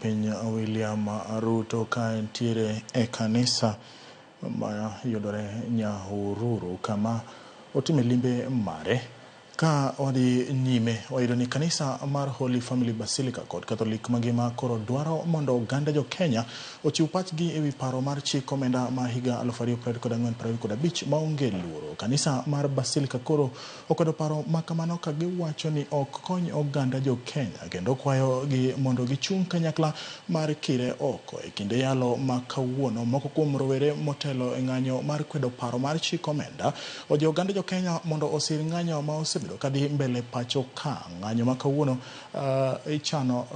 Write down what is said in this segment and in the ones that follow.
piny William Ruto ka entiere e kanisa ma yudore Nyahururu kama otime limbe mare. Ka wadhi nyime, wayudo ni kanisa mar Holy Family Basilica kod Catholic mangima koro dwaro mondo oganda jo Kenya ochiw pachgi ewi paro mar chik omenda ma higa 2024-2025 maonge luoro. Kanisa mar Basilica koro okwedo paro ma kamano ka giwacho ni ok kony oganda jo Kenya kendo kwayo gi mondo gichung' kanyakla mar kire oko. E kinde yalo ma kawuono, moko kuom rowere motelo e ng'anyo mar kwedo paro mar chik omenda ojiwo oganda jo Kenya mondo osir ng'anyo ma osebedo kadhi mbele pacho ka. Ng'anyo ma kawuono ichano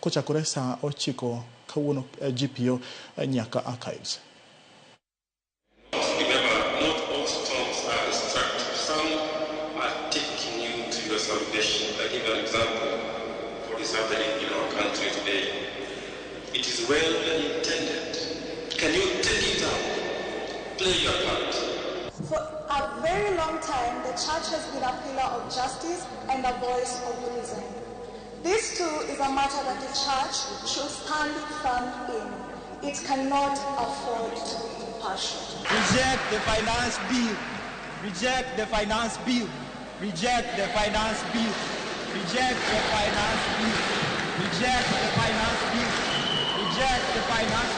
kochakore saa 9 kawuono GPO nyaka Archives. Remember, not all storms are destructive. Some are taking you to your salvation. I give an example of what is happening in our country today. It is well intended. Can you take it up? Play your part. For a very long time, the church has been a pillar of justice and a voice of reason. This too is a matter that the church should stand firm in. It cannot afford to be impartial. Reject the finance bill. Reject the finance bill. Reject the finance bill. Reject the finance bill. Reject the finance bill. Reject the finance